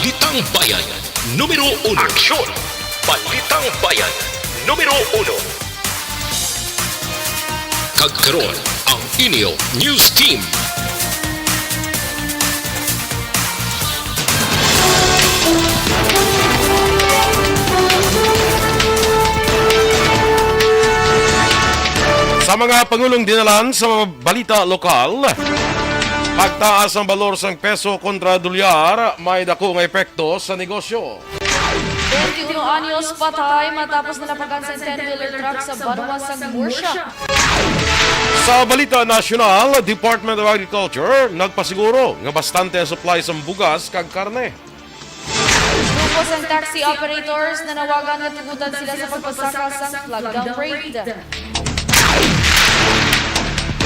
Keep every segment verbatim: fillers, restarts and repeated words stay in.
Balitang Bayan, numero uno. Aksyon! Balitang Bayan, numero uno. Kag karon, ang inyo news team. Sa mga pangulong dinalan sa mga balita lokal, pagtaas ang balor sang peso kontra dolyar may dako nga epekto sa negosyo. Twenty-one anyos patay matapos nalapagan sa ten-wheeler truck sa banwa sang Murcia. Sa balita nasyonal, Department of Agriculture nagpasiguro nga bastante ang supply sang bugas kag karne. Grupo sang taxi operators nanawagan nga tugutan sila sa pagpasaka sang flag down rate.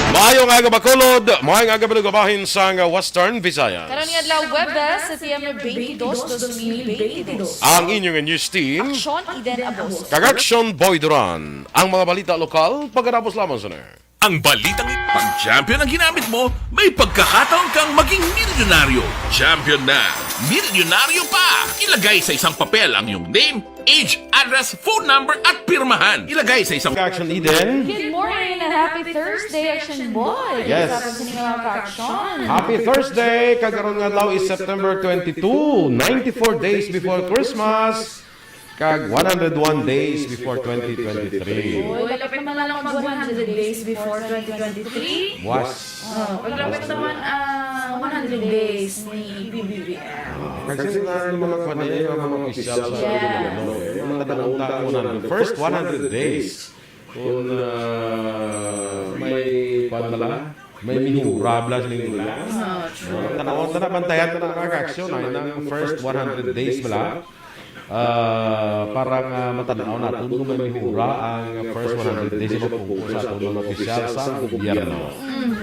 Maayong aga, Bacolod. Maayong aga, mga bahin sang Western Visayas. Karon nga adlaw, Huwebes, September twenty-two, twenty twenty-two. Ang inyong news team, Aksyon Eden Abos. Kag Aksyon Boy Duran. Ang mga balita lokal, pagkatapos lamang sa ner. Ang balitang it-, pag champion ang ginamit mo, may pagkakataon kang maging milyonaryo. Champion na, milyonaryo pa! Ilagay sa isang papel ang iyong name, age, address, phone number, at pirmahan. Ilagay sa isang Action Eden. Good morning and happy Thursday, Action Boy. Yes. Sa aton sining mga ka-action. Happy Thursday! Kag karon nga adlaw is September twenty-two, ninety-four days before Christmas, kag one hundred one days before twenty twenty-three. Uy, lapit na lang mag one hundred days before twenty twenty-three. Was. Oh, paglapit naman, ah, one hundred days ni P B B M. Kasi na yung mga kwan eh, yung mga official sa Yeah. ano eh, yung mga tanong-tanong na, first one hundred days. Kung, ah, may kwan bala, may mihura bala sa nila. Ah, true. Tanawon ta na, bantayan ta na ang aksyon ay ng first one hundred days bala. Ah, para nga matanaw naton kung may mihura ang first one hundred days sa pagpungko sa aton mga opisyal sa gobyerno. Mm.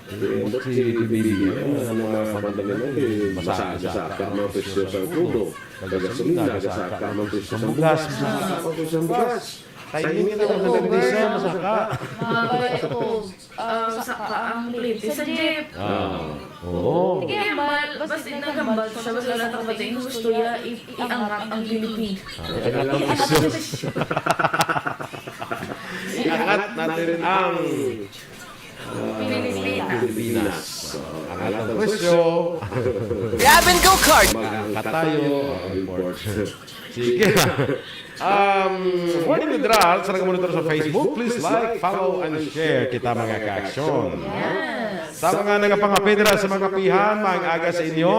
Eh, si P B B M, ang mga pagdali na, eh, basa, basa ka ang mga presyo sa krudo, sa gasolina, basa ka ang mga presyo sa bugas, basa ka ang mga presyo sa bugas. Kaya yun yung mga nagdisa, basa ka. Mga babae ko, ah, sa ka ang plete sa jeep. Ah, oo. Sige, hambal, basta naghambal siya, basta wala nang kabating, gusto niya i-, iangat ang P B B M. Ah, iangat ang presyo. Iangat natin ang Pilipinas. Pilipinas. So, ang ating presyo. Grab and go cart. Magkatayo ang import. Sige. Um, morning, Dra. Sa nagamonitor sa Facebook, please like, follow, and share kita, mga ka-aksyon. Yes. Sa mga nagapangapin dira sa mga kapihan, maayong aga sa inyo.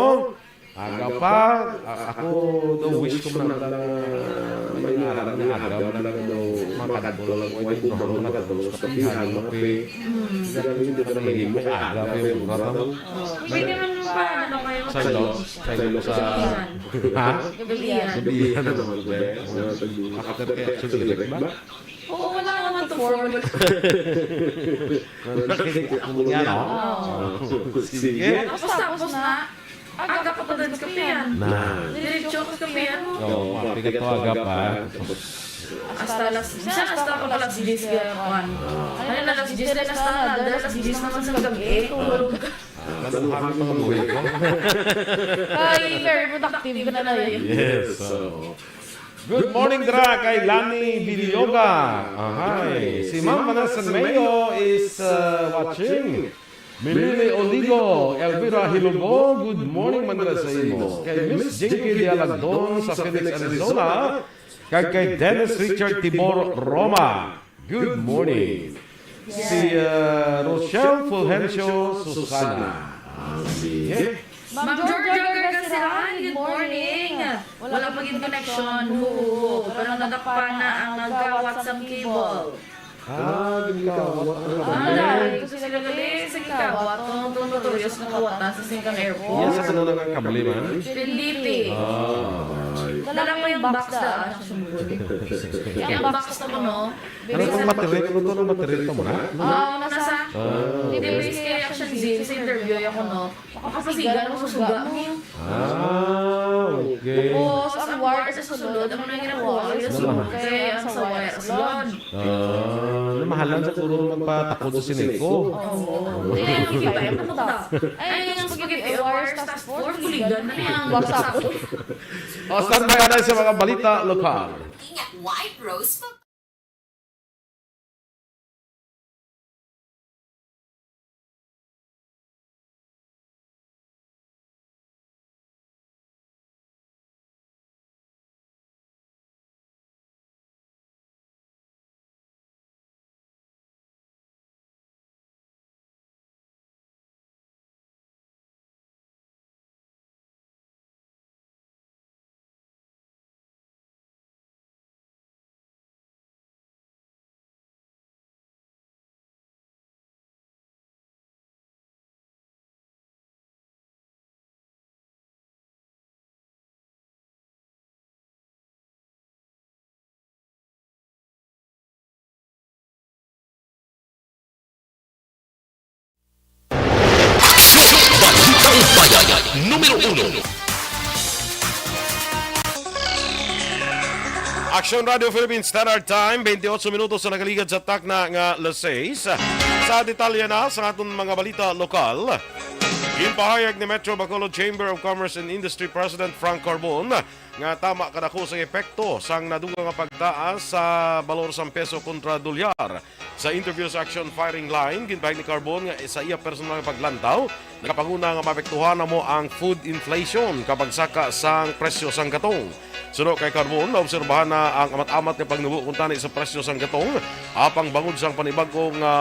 Aga pa, a-, ako daw wish ko man lang may nga alam nga aga man lang daw makadto lang ko, ay, ko ba makadto sa kapihan, mape. Mm. Dahil hindi pa naman yung aga pa yung oras. Oh. Pwede man pa, ano kayo? Sa ilo, sa ilo sa, ha? Gabi yan. Gabi yan naman, be. After kaya, actually, ba? Oo, wala naman to forward. Nakinig ako niya, no? Oo. Sige. Tapos, tapos na, aga pa pala sa kapihan. Na. Diretso ako sa kapihan. Oo, mapigat to aga pa. Hasta alas, minsan hasta ako alas diyes kaya kuan. Ano na, alas diyes na, hasta na, alas diyes naman sa gabi, eh, tulog. Ano, happy mga buhay ko? Ay, very productive ka na na yun. Yes, so. Good morning, Dra, kay Lani Villoga. Ahay. Si Ma'am Vanessa Mayo is, uh, watching. Milili Oligo, Elvira Hilugo, good morning man dira sa imo. Kay Miss Jinky Dialagdon sa Phoenix, Arizona, kag kay Dennis Richard Tibor Roma, good morning. Si, uh, Rochelle Fulgencio Susana. Ah, sige. Ma'am Georgia Gargasirahan, good morning. Wala pa gid connection. Huhuhu. Pero nadakpan na ang nagkawat sang cable. Ah, gikawat ang Ah, kable. Dahil ko sila gali sa gikawat. Kung, kung notorious na kawatan sa singkang airport. Yes, ano na nga kable man? P N D T. Ah. Dala pa yung box da, ah, siyempre. Kaya ang box na mo, no? Ano itong battery? Ano ito ng battery ito, muna? Ah, nasa, Ah. Di ba, kay Action Z, sa interview ako, no? Makapasigan ang susuga mo. Ah, okay. Tapos, ang wire sa sulod, ang mga ginakuha, yung sulod, kaya ang sa wire sa sulod. Ah, namahalan sa siguro magpatakod sa Sineco. Oo. Kaya ang spaghetti, ay, ang spaghetti, wire Task Force, Kuligan na niya ang WhatsApp. O, standby na sa mga balita lokal. Looking at White Rose. Balitang Bayan, numero uno. Aksyon Radio Philippines Standard Time, twenty-eight minutos sa nakaligad sa takna nga alas sais. Sa detalye na sa aton mga balita lokal, ginpahayag ni Metro Bacolod Chamber of Commerce and Industry President Frank Carbon nga tama kadako sa epekto sang nadugang nga pagtaas sa balor sang peso kontra dolyar. Sa interview sa Action Firing Line, ginpahayag ni Carbon nga sa iya personal nga paglantaw, nakapanguna nga maapektuhan namo ang food inflation, kapagsaka sang presyo sang gatong. Suno kay Carbon, naobserbahan na ang amat-amat nga pagnubo kuntani sa presyo sang gatong, apang bangod sang panibag-o nga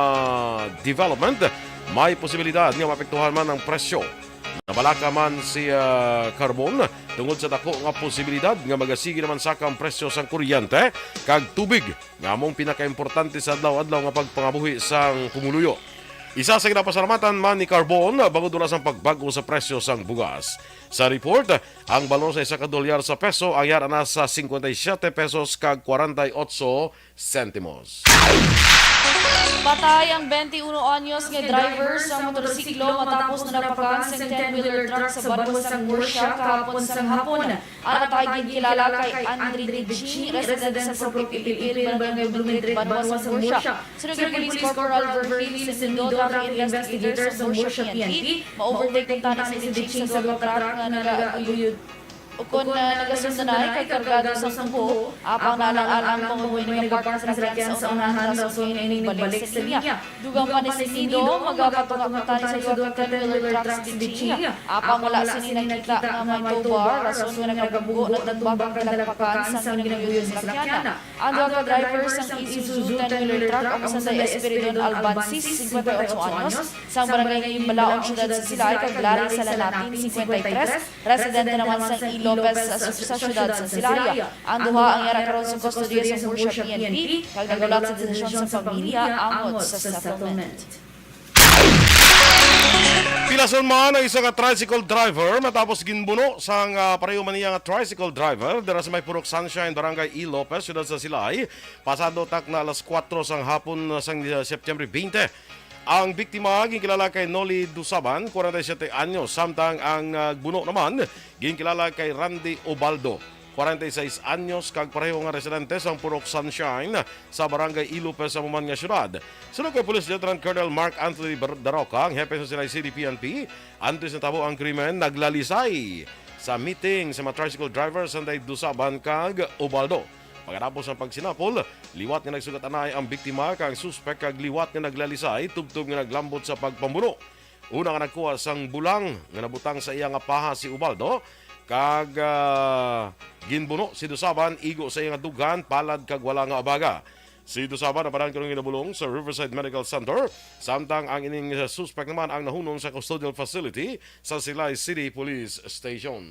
development, may posibilidad nga maapektuhan man ang presyo. Nabalaka man si, ah, Carbon tungod sa dako nga posibilidad nga magasigi naman saka ang presyo sang kuryente kag tubig, nga amo ang pinakaimportante sa adlaw-adlaw nga pagpangabuhi sang pumuluyo. Isa sa ginapasalamatan man ni Carbon bangod wala sang pagbag-o sa presyo sang bugas. Sa report, ang balor sa isa ka dolyar sa peso ang yara na sa cincuenta y siete pesos kag cuarenta y ocho sentimos. Patay ang twenty-uno anyos nga driver sa motorsiklo matapos na napakan sang ten-wheeler truck sa banwa sang Murcia kahapon sang hapon. Ang patay ginkilala kay Andre Diching, residente sa Purok Ipil-Ipil, Barangay Blumentritt, banwa sang Murcia. Suno kay Police Corporal Verhil Sinido, traffic investigator sa Murcia P N P, ma-overtake kuntani si Diching sa duha ka truck nga nagaaguyod. Ukon na nagasundanay kag kargado sang tubo, apang naalang-alang tungod may nagapark nga salakyan sa unahan, rason nga ini nagbalik sa linya. Dugang pa ni Sinido, magapatunga kuntani sa duha ka ten-wheeler truck si Diching, apang wala sini nakita nga may tow bar, rason nga nagabunggo natumba ang talagpakan sang ginaguyod nga salakyan. Ang duha ka driver sang Isuzu ten-wheeler truck amo sanday Espiridon Albansis, singkwenta y otso anyos, sang Barangay Balaon, Siyudad sa Silay, kag Larry Salanatin, singkwenta y tres, residente naman sang E. Lopez sa, sa Siyudad sa Silay. Ang duha ang yara karon sa kustodiya sang Murcia P N P, kag naghulat sa desisyon sa pamilya angot sa settlement. Pilason man ang isa ka tricycle driver matapos ginbuno sang, ah, pareho man niya nga tricycle driver dira sa may Purok Sunshine, Barangay E. Lopez, Siyudad sa Silay, pasado takna alas kuwatro sang hapon sang, ah, September twenty. Ang biktima ginkilala kay Noli Dusaban, kwarenta y siyete anyos, samtang ang nagbuno naman ginkilala kay Randy Ubaldo, kwarenta y seis anyos, kag pareho nga residente sang Purok Sunshine sa Barangay E. Lopez sa amo man nga siyudad. Suno kay Police Lieutenant Colonel Mark Anthony Bar-, Daroca, ang hepe sa Silay City P N P, antes natabo ang krimen, naglalisay sa meeting sa mga tricycle driver sanday Dusaban kag Ubaldo. Pagkatapos ang pagsinapol, liwat nga nagsugat anay ang biktima kag ang suspek kag liwat nga naglalisay tubtob nga naglambot sa pagpambuno. Una nga nagkuha sang bulang nga nabutang sa iya nga paha si Ubaldo, kag, ah, ginbuno si Dusaban igo sa iya nga dughan, palad kag wala nga abaga. Si Dusaban napadaan karon ginabulong sa Riverside Medical Center, samtang ang ining suspek naman ang nahunong sa custodial facility sa Silay City Police Station.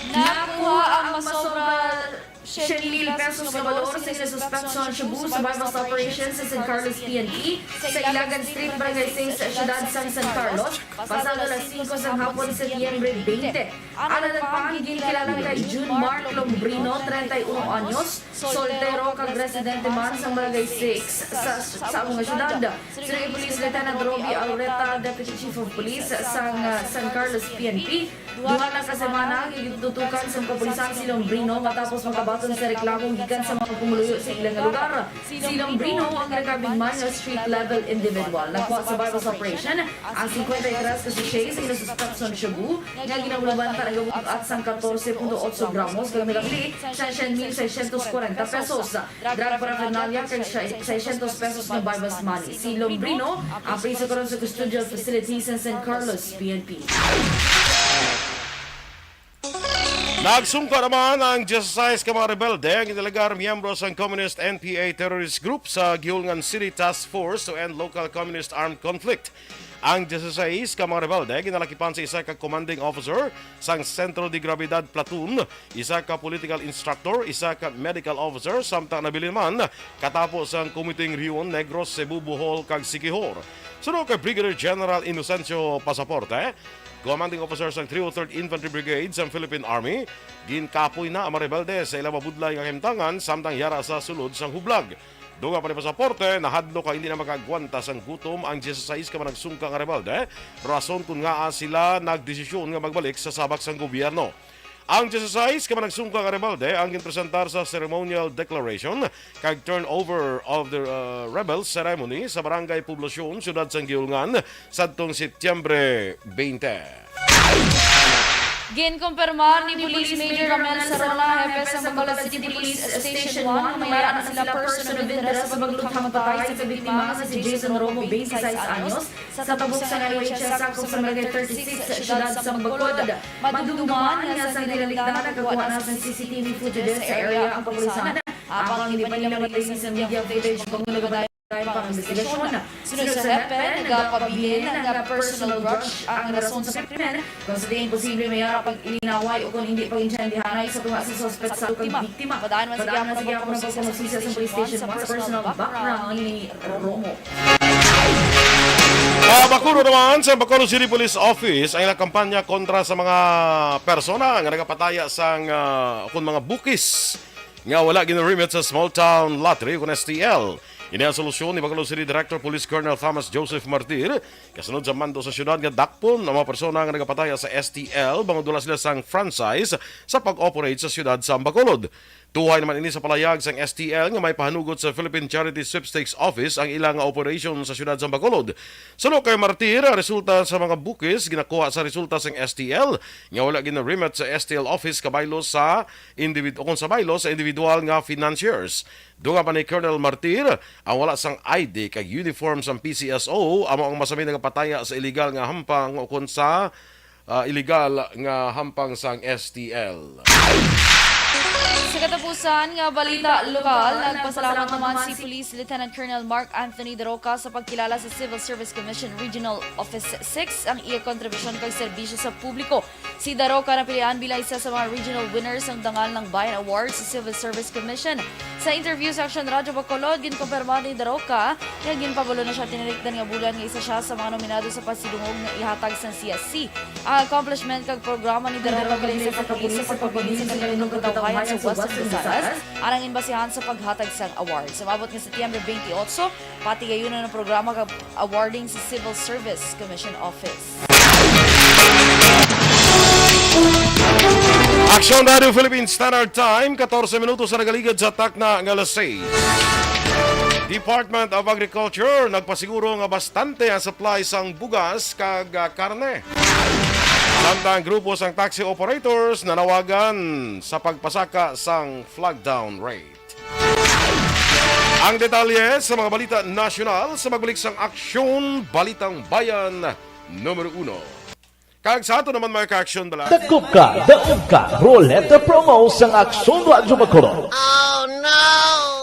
Nakuha ang masobra siyam mil pesos nga balor sa ginasuspek sa shabu sa buy-bust operation sa San Carlos P N P sa Ilagan Street, Barangay six, Siyudad sang San Carlos, pasado alas singko sang hapon, Setyembre twenty. Ang nagpahang ginkilala kay June Mark Lombrino, treinta y uno anyos, soltero kag residente man sang Barangay six sa, sa amo nga siyudad. Suno kay Police Lieutenant Robbie Aureta, Deputy Chief of Police sang, ah, San Carlos P N P, Duha na ka semana ang gitutukan sa kapulisan si Lombrino matapos makabaton sa reklamo gikan sa mga pumuluyo sa ilang lugar. Si Lombrino ang nagkabigman nga street level individual. Nakuha sa buy-bust operation ang cincuenta y tres ka sachet sa inasuspek sa shabu nga ginahulugan ta nagabugat sang catorce punto ocho gramos kag nagabili sa siyam mil seiscientos kwarenta pesos. Drug paraphernalia kag siya- seiscientos pesos nga buy-bust money. Si Lombrino ang priso karon sa custodial facility sa San Carlos P N P. Nagsungka naman ang diyesisais ka mga rebelde nga iniligar miyembro sang Communist N P A terrorist group sa Guiulangan City Task Force to End Local Communist Armed Conflict. Ang diyesisais ka mga rebelde ginalakipan sa isa ka commanding officer sang Centro de Gravidad Platoon, isa ka political instructor, isa ka medical officer, samtang nabilin man katapo sang Committee Rion, Negros, Cebu, Bohol, kag Siquijor. Suno kay Brigadier General Inocencio Pasaporte, commanding officer sang three oh third Infantry Brigade sang Philippine Army, ginkapoy na ang mga rebelde sa ilang mabudlay nga kahimtangan samtang yara sa sulod sang hublag. Dunga pa ni Pasaporte, nahadlok nga hindi na makaagwanta sang gutom ang diyesisais ka managsungka nga rebelde, rason kon ngaa sila nagdesisyon nga magbalik sa sabak sang gobyerno. Ang diyesisais ka managsungka nga rebelde ang ginpresentar sa ceremonial declaration kag turnover of the, uh, rebels ceremony sa Barangay Poblacion, Siyudad sang Guiulangan, sadtong Setyembre twenty. Ginkumpirmar ni Police Major Ramel Sarona, hepe sa Bacolod City Police Station one, nga may ara na sila person of interest sa pagluthang patay sa biktima nga si Jason Romo, twenty-six anyos, sa tabok sa H S, sakop sa Barangay thirty-six, siyudad sa Bacolod. Madumduman nga sa nilalikdan, nakakuha na sa C C T V footage sa area ang kapulisan. Apang hindi pa nila ma-release ang media footage, bangod nagapadayon pa ang investigasyon. Sunod sa hepe, nagapabilin nga personal grudge ang rason sa krimen, kung sa diin posible may ara pag-inaway o kung hindi pag-intindihanay sa tunga sa suspect sa biktima. Padaan man sa gihapon ang pagkunosisya sa police station one sa personal background ni Romo. Ah, Bacolod naman, sa Bacolod City Police Office ang ilang kampanya kontra sa mga persona nga nagapataya sang, ah, kon mga bukis nga wala gina-remit sa small town lottery kon S T L. Ini ang solusyon ni Bacolod City Director Police Colonel Thomas Joseph Martir, kasunod sa mando sa siyudad nga dakpon ang mga persona nga nagapataya sa S T L bangod wala sila sang franchise sa pag-operate sa siyudad sa Bacolod. Tuhay naman ini sa palayag sang S T L nga may pahanugot sa Philippine Charity Sweepstakes Office ang ila nga operasyon sa siyudad sa Bacolod. Suno kay Martir, ang resulta sa mga bukis ginakuha sa resulta sang S T L nga wala gina-remit sa S T L office kabaylo sa individ-, o kung sa baylo sa individual nga financiers. Dunga pa ni Colonel Martir, ang wala sang I D kag uniform sang P C S O amo ang masami nagapataya sa iligal nga hampang o kung sa ah, iligal nga hampang sang S T L. Sa katapusan nga balita lokal, nagpasalamat naman si Police Lieutenant Colonel Mark Anthony Daroca sa pagkilala sa Civil Service Commission Regional Office six, ang iya kontribusyon kag serbisyo sa publiko. Si Daroca napilian bilang isa sa mga regional winners sang Dangal ng Bayan Award sa Civil Service Commission. Sa interview sa Aksyon Radyo Bacolod, ginkumpirma ni Daroca nga ginpabalo na siya tinalikdan nga bulan nga isa siya sa mga nominado sa pasidungog nga ihatag sang C S C. Ang accomplishment kag programa ni Daroca bilang isa ka pulis sa pagpabilin sa kalinog kag katawhayan sa Western Visayas, arang ginbasihan sa paghatag sang award. Sa maabot nga Setyembre twenty-eight, patigayunon ang programa kag awarding sa Civil Service Commission Office. Aksyon Radio Philippine Standard Time, katorse minutos na nagaligad sa takna nga alas sais. Department of Agriculture nagpasiguro nga bastante ang supply sang bugas kag, ah, karne. Samtang grupo sang taxi operators nanawagan sa pagpasaka sang flag down rate. Ang detalye sa mga balita nasyonal sa pagbalik sang Aksyon Balitang Bayan numero uno. Kag sa ato naman, mga ka-aksyon, bala. Dakop ka, daog ka, Roleta Promo sang Aksyon Radyo Bacolod.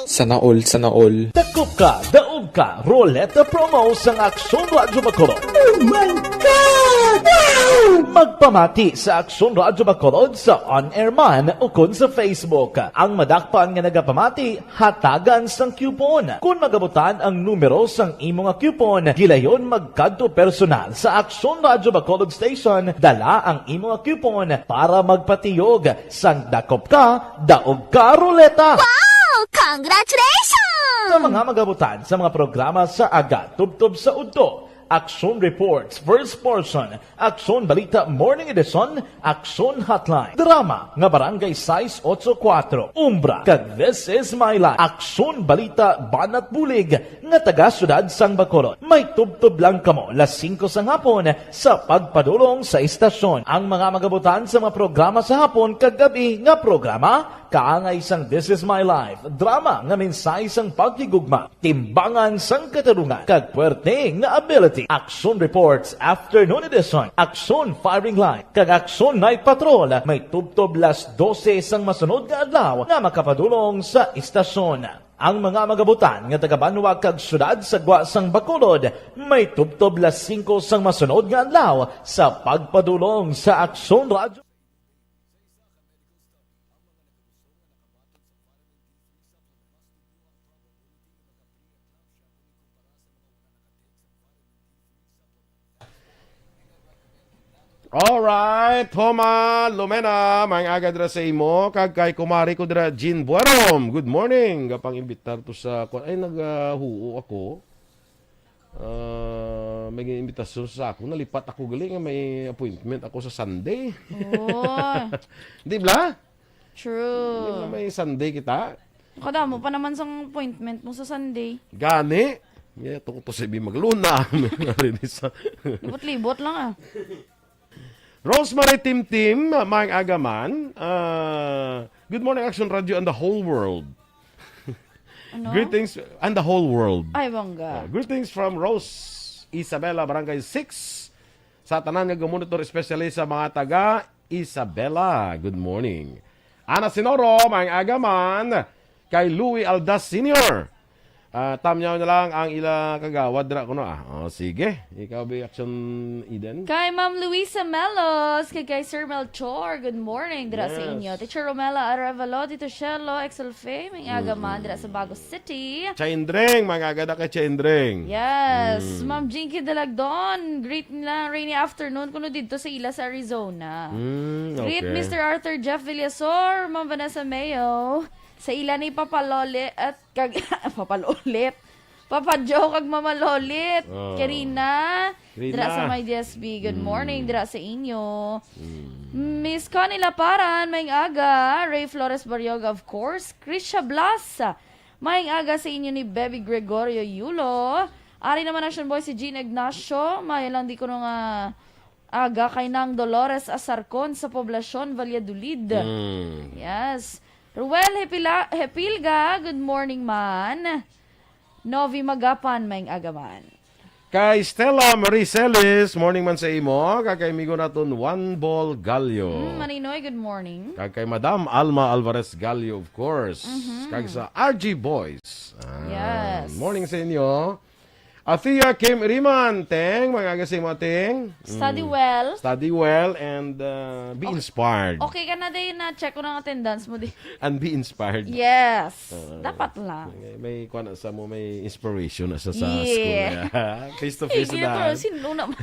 Sana all, sana all. Dakop ka, daog ka, Roleta Promo sang Aksyon Radyo Bacolod. Oh my God! Wow! Magpamati sa Aksyon Radyo Bacolod sa on-air man ukon sa Facebook. Ang madakpan nga nagapamati, hatagan sang coupon. Kon magabutan ang numero sang imo nga coupon, gilayon magkadto personal sa Aksyon Radyo Bacolod Station, dala ang imo nga coupon para magpatiyog sang dakop ka, daog ka ruleta. Wow! Congratulations! Sa mga magabutan sa mga programa sa aga tubtob sa udto, Aksyon Reports, First Portion, Aksyon Balita Morning Edition, Aksyon Hotline, drama nga Barangay sais otso kuwatro, Umbra, kag This Is My Life, Aksyon Balita Banat Bulig, nga taga Siyudad sang Bacolod. May tubtob lang kamo las singko sang hapon sa pagpadulong sa istasyon. Ang mga magabutan sa mga programa sa hapon kag gab-i nga programa, kaangay sang This Is My Life, drama nga mensahe sang paghigugma, timbangan sang katarungan, kag puwerte nga ability. Aksyon Reports, Afternoon Edition, Aksyon Firing Line, kag Aksyon Night Patrol, may tubtob las dose sang masunod nga adlaw nga makapadulong sa istasyon. Ang mga magabutan nga taga-banwa kag siyudad sa gwa sang Bacolod may tubtob las singko sang masunod nga adlaw sa pagpadulong sa Aksyon Radyo. Alright, Homa Lumena, maayong aga dira sa imo, kag kay kumari ko dira, Jean Buerom. Good morning. Gapang imbitar to sa, ay, nagahuo ako. Ah, may imbitasyon sa ako. Nalipat ako gali nga may appointment ako sa Sunday. Oh. Di ba? True. Di ba may Sunday kita? Kadamo pa naman sang appointment mo sa Sunday. Gani? Yeah, tungkol to sa ibi magluna. Libot-libot lang, ah. Rosemary Tim Tim, maayong aga man. Ah, good morning, Action Radio and the whole world. Ano? Greetings and the whole world. Ay, bongga. Ah, greetings from Rose Isabela, Barangay six. Sa tanan nga gumonitor, especially sa mga taga Isabela. Good morning. Ana Sinoro, maayong aga man. Kay Louie Aldas Senior. Ah, tamyaw na lang ang ila kagawad dira kuno, ah. Oh, sige. Ikaw, Bi Action Eden? Kay Ma'am Luisa Melos, kay, kay Sir Melchor, good morning dira sa Yes. inyo. Teacher Romela Arevalo, Tito Shelo, Excel Faye, maayong aga man dira sa Bago City. Chaindring, maayong aga da kay Chaindring. Yes, Mm. Ma'am Jinky Dalagdon, greet nila rainy afternoon kuno didto sa ila sa Arizona. Mm, Greet okay. Mister Arthur Jeff Villasor, Ma'am Vanessa Mayo, sa ila ni Papa Lolit at kag Papa Lolit. Papa Joe kag Mama Lolit. Oh. Karina, Karina. dira sa my D S B. Good Mm. morning, dira sa inyo. Mm. Miss Connie Laparan, maayong aga. Ray Flores Barrioga, of course. Krisha Blas, maayong aga sa inyo ni Baby Gregorio Yulo. Ari naman Action Boy si Jean Ignacio. Maayo lang di kuno nga aga kay Nang Dolores Asarcon sa Poblacion, Valladolid. Mm. Yes. Ruel Hepila-, Hepilga, good morning man. Novi Magapan, maayong aga man. Kay Stella Marie Celis, morning man sa imo. Kag kay amigo naton Juan Bol Gallo. Mm, Maninoy, good morning. Kag kay Madam Alma Alvarez Gallo, of course. Mhm. Kag sa R G Boys. Ah, Yes. morning sa inyo. Athea Kim Iriman, Teng, maayong aga sa imo, Teng. Study Mm. well. Study well and, uh, be Okay. inspired. Okay ka na, day, na-check ko ng attendance mo, di. And be inspired. Yes. Oo. Dapat lang. May, may kuwan na sa mo, may inspiration na sa, sa Yeah. school. Face to face Sige, na. pero sino naman?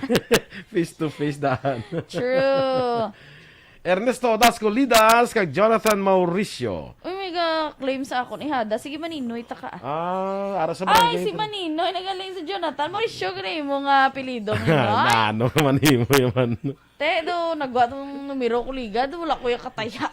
Face to face daan. True. Ernesto Odasco Lidas kag Jonathan Mauricio. Uy, may ga-claim sa akon. Ihada. Sige, Maninoy, ta ka, ah. Ah, ara sa Ay, barangay si ito. Maninoy, nagaling sa Jonathan. Mauricio, gani mo nga apelido mo, no? Na, ano ka man, imo yaman. Te, do, nagwa tong numero ko ligad. Wala ko yung kataya.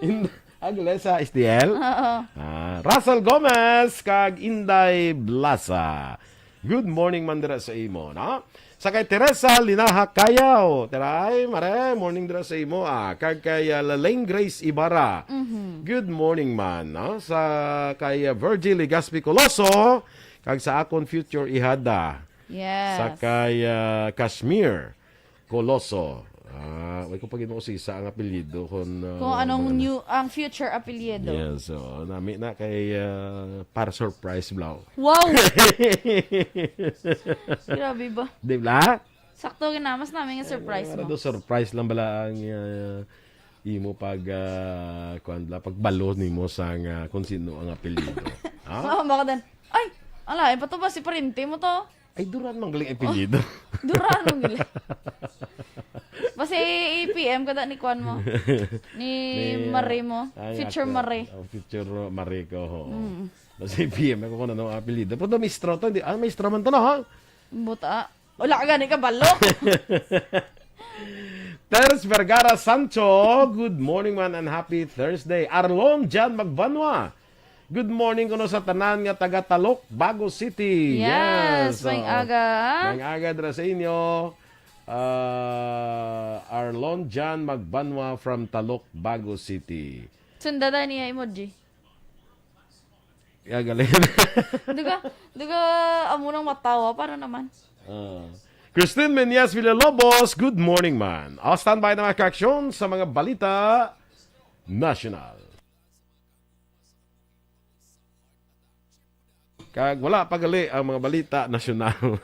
In, agule sa S T L? Oo. Ah, Russell Gomez kag Inday Blasa. Good morning man dira sa imo, no? Sa kay Teresa Linaha Kayaw. Teray, mare, morning dira sa imo, ah. Kag kay, ah, Lalaine Grace Ibarra. Mhm. Good morning man, no? Sa kay, ah, Virgil Legaspi Coloso, kag sa akon future ihada. Yes. Sa kay, ah, Kashmir Coloso. Ah, way ko pa gid mausisa ang apelyido kung, ah, Kung anong ano. new, ang future apelyido. Yes, so, nami na kay, ah, para surprise, Blau. Wow! Grabe ba? Di ba? Sakto gid na, mas nami nga surprise Ay, mo. ano, surprise lang bala ang, ah, imo pag, ah, kuwan bala, pagbalo nimo sa nga kung sino ang apelyido. Ha? Oo, baka dan, ay, ala, ipato ba si parente mo to? Ay, Duran man galing apelyido. Duran man galing. Basta i-P M ka da ni kuwan mo. Ni Ni, ah, Mare mo. ang Future ako, Mare. oh, future Mare ko, ho. Mm. Basta i-P M ako kung ano ang apelyido. Pero Mistro to, hindi. Ah, Mistro man to, no, ha? Buta. Wala ka gani kabalo. Teres Vergara Sancho, good morning man and happy Thursday. Arlon Jan Magbanwa, good morning kuno sa tanan nga taga Talok, Bago City. Yes, yes, maayong aga. Maayong aga dira sa inyo. Ah, Arlon Jan Magbanwa from Talok, Bago City. Sundada niya emoji. Ya, galing. Duga, duga, amo nang matawa, para naman. Ah. Christine Menyas Villalobos, good morning, man. O, standby na mga kaaksyon sa mga balita nasyonal. Kag wala pa gali ang mga balita nasyonal.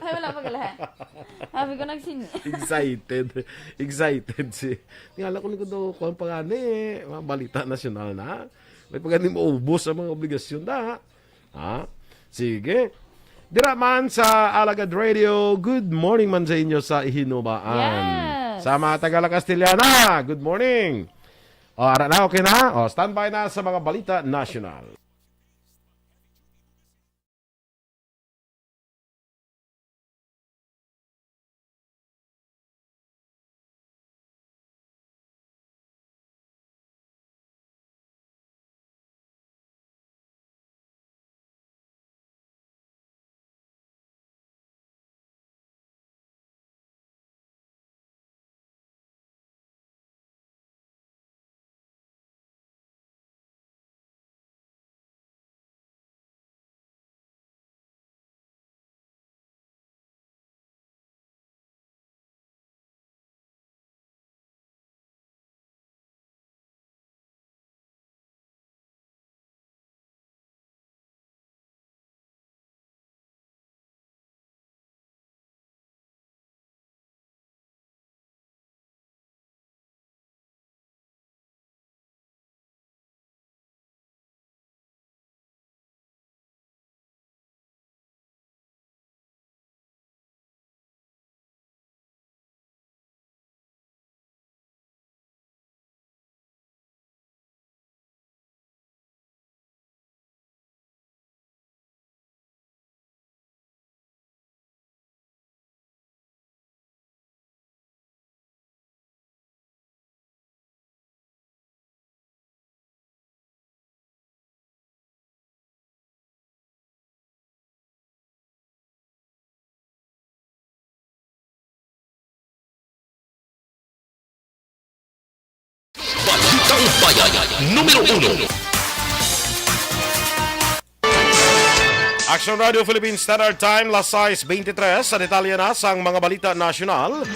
Ay, wala pa gali. Sabi ko, nagsini. Excited. Excited si. Tingala ko ni ko daw, kuwan pa gani, mga balita nasyonal na. May pa gani maubos ang mga obligasyon na. Ha? Sige. Dira man sa Alagad Radio, good morning man sa inyo sa Hinubaan. Yes. Sa mga taga La Castellana, good morning. O, ara na, okay na? O, standby na sa mga balita nasyonal. Balitang Bayan, numero uno. Action Radio Philippine Standard Time, las sais beintitres. Sa detalye na sang mga balita nasyonal,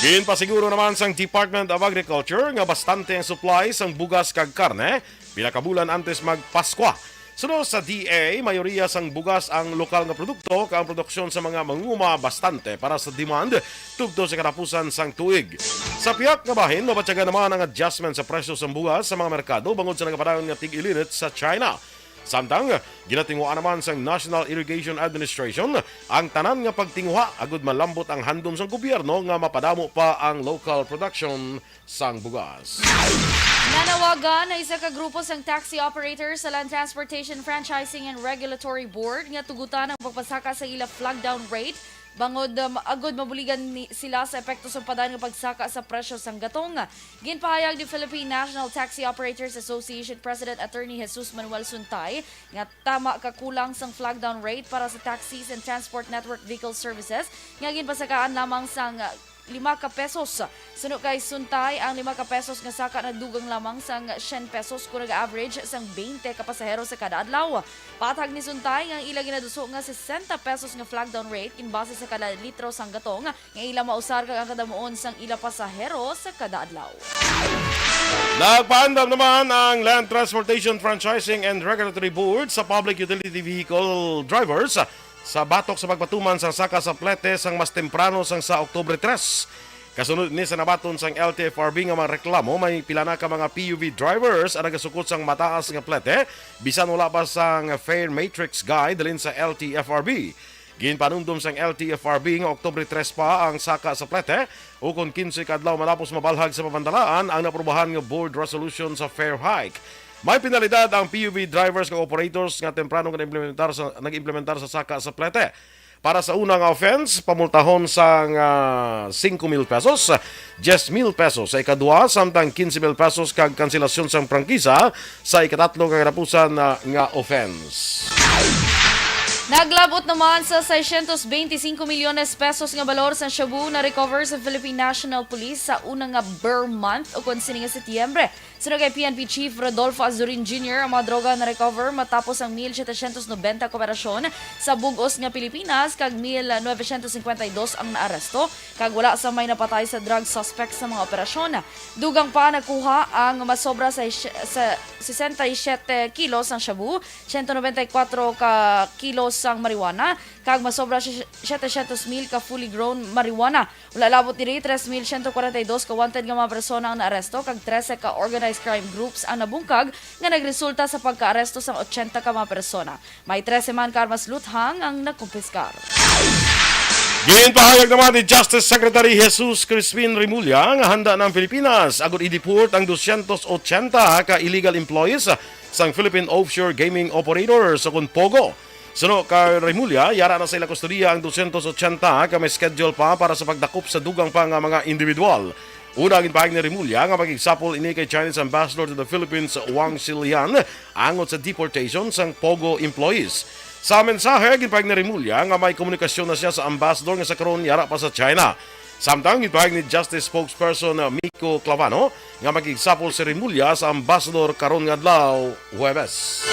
ginpasiguro naman sang Department of Agriculture nga bastante ang supply sang bugas kag karne pila ka bulan antes magpaskwa. Suno sa D A, mayoriya sang bugas ang lokal nga produkto, kag ang produksyon sa mga mangunguma bastante para sa demand tubtob sa katapusan sang tuig. Sa pihak nga bahin, mabatyagan naman ang adjustment sa presyo sang bugas sa mga merkado bangod sa nagapadayon nga tig-ilinit sa China. Samtang, ginatinguhaan naman sang National Irrigation Administration ang tanan nga pagtinguha agud malambot ang handom sang gobyerno nga mapadamo pa ang local production sang bugas. Nanawagan ang isa ka grupo sang taxi operators sa Land Transportation Franchising and Regulatory Board nga tugutan ang pagpasaka sa ila flag down rate bangod, um, agud mabuligan ni, sila sa epekto sa padayon nga pagsaka sa presyo sang gatong. Ginpahayag ni Philippine National Taxi Operators Association President Attorney Jesus Manuel Suntay nga tama ka kulang sang flag down rate para sa taxis and transport network vehicle services nga ginpasakaan lamang sang lima ka pesos. Suno kay Suntay, ang lima ka pesos nga saka nagdugang lamang sang syen pesos kon nag-average sang twenty ka pasahero sa kada adlaw. Patag ni Suntay, ang ila ginaduso nga sesenta pesos nga flag down rate ginbase sa kada litro sang gatong nga ila mausar kag ang kadamuon sang ila pasahero sa kada adlaw. Nagpaandam naman ang Land Transportation Franchising and Regulatory Board sa public utility vehicle drivers sa batok sa pagpatuman sang saka sa plete sang mas temprano sang sa Oktubre tres. Kasunod ni sa nabaton sang L T F R B nga mga reklamo, may pila na ka mga P U V drivers ang nagasukot sang mataas nga plete bisan wala pa sang fare matrix guide halin sa L T F R B. Ginpanumdom sang L T F R B nga Oktubre tres pa ang saka sa plete, ukon kinse ka adlaw matapos mabalhag sa pamandalaan ang naaprubahan nga board resolution sa fare hike. May penalidad ang P U V drivers kag operators nga temprano nga nag-implementar sa, nag-implementar sa saka sa plete. Para sa una nga offense, pamultahon sang, ah, singko mil pesos, diyes mil pesos sa ikadua, samtang quince mil pesos kag kanselasyon sang prangkisa sa ikatatlo nga katapusan, ah, nga offense. Naglabot naman sa seiscientos veinticinco milyones pesos nga balor sa shabu na recover sa Philippine National Police sa una nga Ber Month o kon sini nga Setyembre. Suno kay P N P Chief Rodolfo Azurin Junior ang mga droga na recover matapos ang mil setecientos noventa ka operasyon sa bug-os nga Pilipinas kag mil novecientos cincuenta y dos ang naaresto kag wala sa may napatay sa drug suspect sa mga operasyon. Dugang pa nakuha ang masobra sa, sa sesenta y siete kilos sang shabu, siyento nobenta y kuwatro ka kilos sang marijuana kag masobra si setecientos mil ka fully grown marijuana. Wala labot diri, tres mil siyento kwarenta y dos ka wanted nga mga persona ang naaresto kag trese ka organized crime groups ang nabungkag nga nagresulta sa pagkaaresto sang ochenta ka mga persona. May trese man ka armas luthang ang nakumpiskar. Ginpahayag naman ni Justice Secretary Jesus Crispin Remulla nga handa na ang Pilipinas agud i-deport ang dosyentos ochenta ka illegal employees sang Philippine Offshore Gaming Operators o kon POGO. Suno kay Remulla, yara na sa ila kustodiya ang dosyentos ochenta ka may schedule pa para sa pagdakop sa dugang pa nga mga individual. Una, ginpahayag ni Remulla nga makigsapol ini kay Chinese Ambassador to the Philippines, Wang Shilian, angot sa deportation sang POGO employees. Sa mensahe, ginpahayag ni Remulla nga may komunikasyon na siya sa ambassador nga sa karon yara pa sa China. Samtang ginpahayag ni Justice Spokesperson Miko Clavano nga makigsapol si Remulla sa ambassador karon nga adlaw, Huwebes.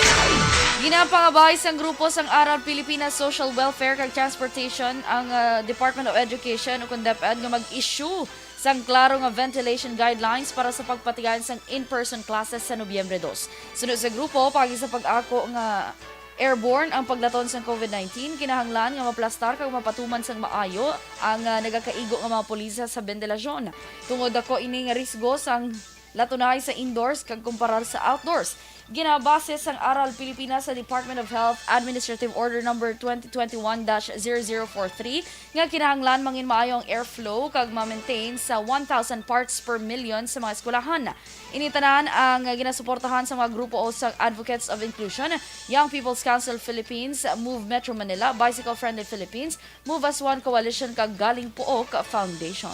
Ginapangabay sang grupo sang Aral Pilipinas Social Welfare kag Transportation ang, ah, Department of Education o kon DepEd nga mag-issue sang klaro nga ventilation guidelines para sa pagpatigayon sang in-person classes sa Nobyembre dos. Suno sa grupo, paagi sa pag-ako nga airborne ang paglaton sang COVID nineteen, kinahanglan nga maplastar kag mapatuman sang maayo ang, ah, nagakaigo nga mga pulisa sa bentilasyon, tungod daku ini nga risgo sang latunay sa indoors kag kumparar sa outdoors. Ginabase sang Aral Pilipinas sa Department of Health Administrative Order Number twenty twenty-one dash zero zero four three nga kinahanglan manginmaayo ang airflow kag ma-maintain sa one thousand parts per million sa mga eskwelahan. Ini tanan ang ginasuportahan sa mga grupo sa Advocates of Inclusion, Young People's Council Philippines, Move Metro Manila, Bicycle Friendly Philippines, Move as One Coalition kag Galing Pook Foundation.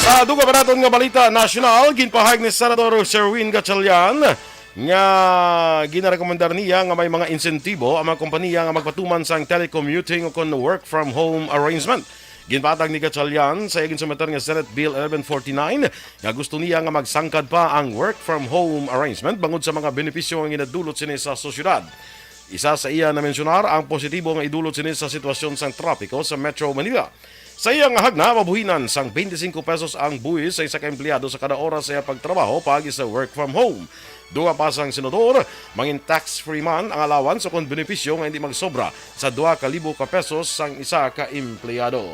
Sa dugang pa naton nga balita nasyonal, ginpahayag ni Senador Sherwin Gatchalian nga ginarekomendar niya nga may mga insentibo ang mga kompanya nga magpatuman sang telecommuting o kon work from home arrangement. Ginpatag ni Gatchalian sa iya ginsumiter nga Senate Bill eleven forty-nine nga gusto niya nga magsangkad pa ang work from home arrangement bangod sa mga benepisyo nga ginadulot sini sa sosyedad. Isa sa iya na mensyonar ang positibo nga idulot sini sa sitwasyon sang trapiko sa Metro Manila. Sa iya nga hagna, mabuhinan sang twenty-five pesos ang buhis sa isa ka empleyado sa kada oras sa iya pagtrabaho paagi sa work from home. Dugang pa sang senador, mangin tax-free man ang allowance o kon benepisyo nga hindi magsobra sa dua ka libo ka pesos sang isa ka empleyado.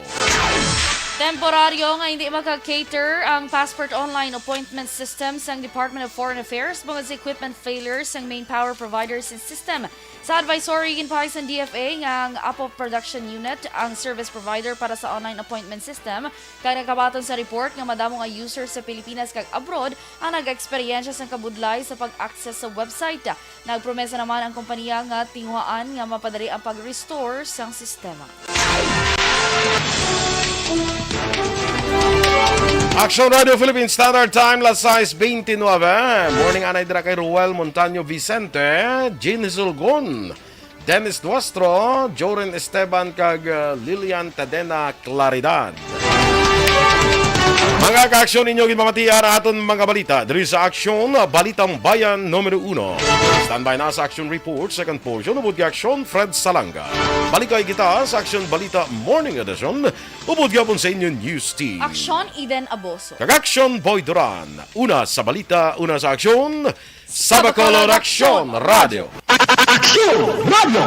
Temporaryo nga hindi maka-cater ang Passport Online Appointment System sang Department of Foreign Affairs bangod sa equipment failure sang main power provider sa system. Sa advisory, ginpahayag sang D F A nga ang Apo Production Unit ang service provider para sa online appointment system, kag nagkabaton sa report nga madamo nga users sa Pilipinas kag abroad ang nag-eksperyensya sang kabudlay sa pag-access sa website. Nagpromesa naman ang kompanya nga tinguhaan nga mapadali ang pag-restore sang sistema. Action Radio Philippine Standard Time, las sais veintinuebe. Morning anay dira kay Ruel Montaño Vicente, Jean Hisulgon, Dennis Duastro, Joren Esteban, kag, uh, Lilian Tadena Claridad. Mga ka-aksyon, inyo ginpamatian ang aton mga balita diri sa Aksyon, Balitang Bayan numero uno. Standby na sa Aksyon Report, second portion, ubod kay Aksyon, Fred Salanga. Balik kay kita sa Aksyon Balita Morning Edition, ubod gyapon sa inyo news team. Aksyon, Eden Aboso. Kag Aksyon, Boy Duran. Una sa balita, una sa aksyon, sa Bacolod Aksyon Radio. Aksyon Radio.